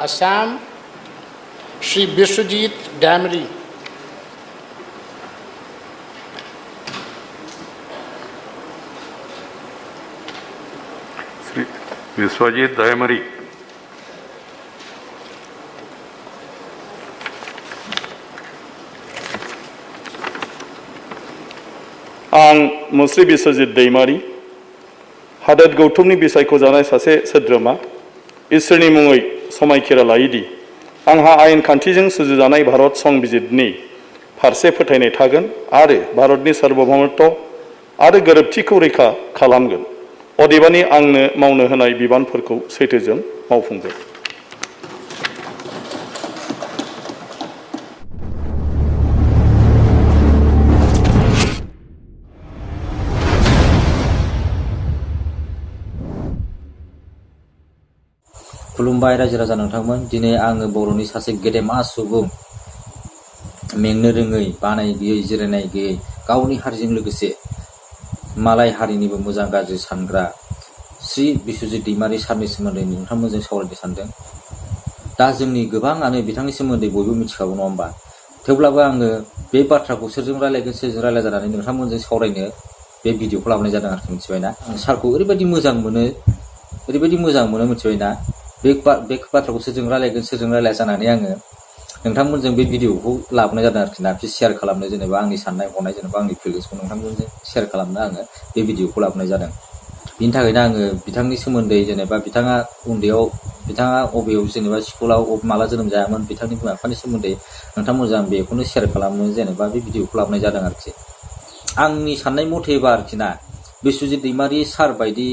Assam, Shri Biswajit Damri. Shri Biswajit Damri. आं मुस्रि बिस्वजित दैमारी हादोर गौतमनि बिसायख' जानाय सासे सोद्रोमा इसोरनि मुङै समायखिरा लायोदि आंहा आयेन खान्थिजों सुजुजानाय भारत संबिजितनि फारसे फोथायनाय थागोन आरो भारतनि सार्वभौमत्व आरो गोरोबथिखौ रैखा खालामगोन। अदेबानि आंनो मावनो होनाय बिबानफोरखौ सैथोजों मावफुंगोन। खुलुमबाय रायजो राजा नोंथांमोन। दिनै आङो बर'नि सासे गेदेमा सुबुं, मेंनो रोङै, बानाय गैयै, जिरायनाय गैयै, गावनि हारिजों लोगोसे मालाय हारिनिबो मोजां गाज्रि सानग्रा श्री बिस्वजित दैमारी सारनि सोमोन्दै नोंथांमोनजों सावरायनो सानदों। दा जोंनि गोबाङानो बिथांनि सोमोन्दै बयबो मिथिखागौ नङा होमबा? थेवब्लाबो आङो बे बाथ्राखौ सोरजों रायलायगोन सोरजों रायलाय जानानै नोंथांमोनजों सावरायनो बे भिडिअखौ लाबोनाय जादों आरोखि, मिथिबायना? सारखौ ओरैबायदि मोजां मोनो मिथिबायना? बे बाथ्राखौ सोरजों रायलायगोन सोरजों रायलाया जानानै आङो नोंथांमोनजों बे भिडिअखौ लाबोनाय जादों आरोखि ना, शेयार खालामनो, जेनेबा आंनि साननाय हनाय, जेनेबा आंनि फिलिंसखौ नोंथांमोनजों शेयार खालामनो आङो बे भिडिअखौ लाबोनाय जादों। बिनि थाखायनो आङो बिथांनि सोमोन्दै, जेनेबा बिथाङा उन्दैयाव बिथाङा अबेयाव जेनेबा स्कुलाव माला जोनोम जायामोन, बिथांनि बिमा बिफानि सोमोन्दै नोंथांमोनजों आं बेखौनो शेयार खालामनो जेनेबा बे भिडिअखौ लाबोनाय जादों आरोखि। आंनि साननाय मथेबा आरोखि ना, बिस्वजित दैमारी सार बायदि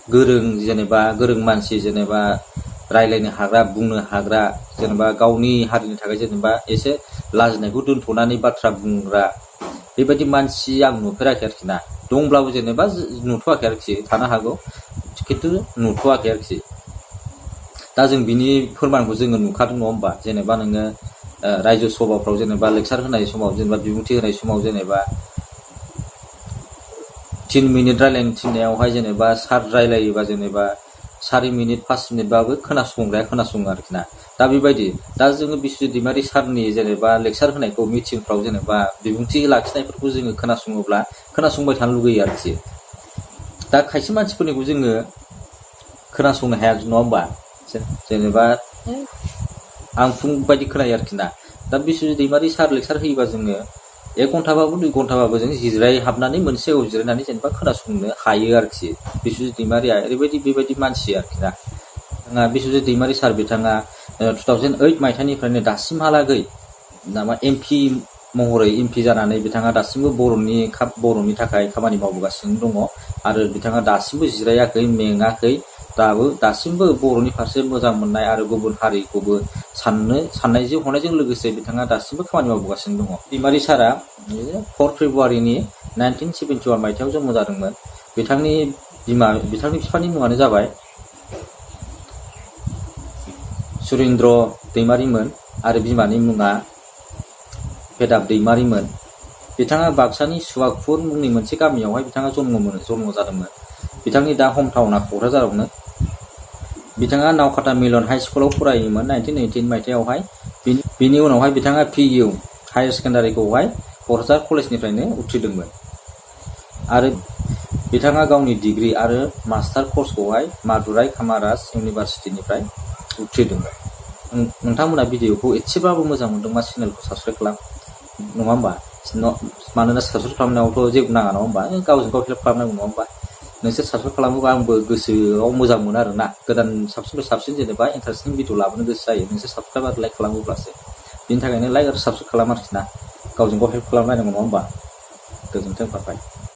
गोरों, जेनेबा गोरों मानसि, जेनेबा रायलायनो हाग्रा, बुंनो हाग्रा, जेनेबा गावनि हारिनि थाखाय जेनेबा एसे लाजिनायखौ दोनथ'नानै बाथ्रा बुंग्रा बेबायदि मानसि आं नुफेराखै आरोखि ना। दंब्लाबो जेनेबा नुथ'वाखै आरोखि, थानो हागौ खिन्थु नुथ'वाखै आरोखि। दा जों बिनि फोरमानखौ जोङो नुखादों नङा होमबा? जेनेबा नोङो रायजो सभाफ्राव जेनेबा लेक्सार होनाय समाव, जेनेबा बिबुंथि होनाय समाव, जेनेबा 3 मिनिट रायलायनो थिननायावहाय जेनेबा सार रायलायोबा जेनेबा 4 मिनिट 5 मिनिटबाबो खोनासंग्राया खोनासङो आरोखि ना। दा बेबायदि, दा जोङो बिस्वजित दैमारी सारनि जेनेबा लेक्सार होनायखौ, मिटिंफ्राव जेनेबा बिबुंथि लाखिनायफोरखौ जोङो खोनासङोब्ला खोनासंबाय थानो लुगैयो आरोखि। दा खायसे मानसिफोरनिखौ जोङो खोनासंनो हाया नङा होमबा? जेनेबा आं फुं बायदि खोनायो आरोखि ना। दा बिस्वजित दैमारी सार लेक्सार होयोबा जोङो 1 घन्टाबाबो 2 घन्टाबाबो जों हाबनानै मोनसे जायगायाव जिरायनानै जेनेबा खोनासंनो हायो आरोखि। बिस्वजित दैमारीया बेबायदि मानसि आरोखि ना। बिस्वजित दैमारी सार, बिथाङा 2008 मायथाइनिफ्रायनो दासिमहालागै MP महरै MP जानानै बिथाङा दासिमबो बर'नि थाखाय खामानि मावबोगासिनो दङ आरो बिथाङा दासिमबो जिरायाखै, मेङाखै, दासिमबो बर'नि फारसे मोजां मोननाय आरो गुबुन हारिखौबो साननायजों हनायजों लोगोसे बिथाङा दासिमबो खामानि मावबोगासिनो दङ। दैमारी सारा 4 फेब्रुवारिनि 1971 मायथाइयाव जन्म जादोंमोन। बिथांनि बिफानि मुङानो जाबाय सुरेन्द्र दैमारीमोन आरो बिमानि मुङा फेदाब दैमारीमोन। बिथाङा बाक्सानि सुवागपुर मुंनि मोनसे गामियावहाय बिथाङा जन्म जादोंमोन। बिथांनि दा हम टाउना क'क्राझारावनो। बिथाङा नावकाटा मिलन हाइ स्कुलाव फरायोमोन 1918 मायथाइयावहाय। बिनि उनावहाय बिथाङा PU हायार सेकेन्डारिखौहाय क'क्राझार कलेजनिफ्रायनो उथ्रिदोंमोन आरो बिथाङा गावनि डिग्री आरो मास्टार कर्सखौहाय मादुराइ कामाराज इउनिभारसिटिनिफ्राय उथ्रिदोंमोन। नोंथांमोना भिडिअखौ एसेबाबो मोजां मोनदोंबा चेनेलखौ साबस्क्राइब खालाम, नङा होमबा? मानोना साबस्क्राइब खालामनायावथ' जेबो नाङा नङा होमबा? गावजों गाव हेल्प खालामनांगौ नङा होमबा? नोंसोर साबस्क्राइब खालामोबा आंबो गोसोआव मोजां मोनो आरोना। गोदान साबसिन जेनेबा इन्टारेस्टिं भिडिअ लाबोनो गोसो जायो नोंसोर साबस्क्राइब आरो लाइक खालामोब्लासो। बिनि थाखायनो लाइक आरो साबस्क्राइब खालाम आरोखि ना। गावजों गाव हेल्प खालामलायनांगौ नङा होमबा? गोजोन्थों, बाय।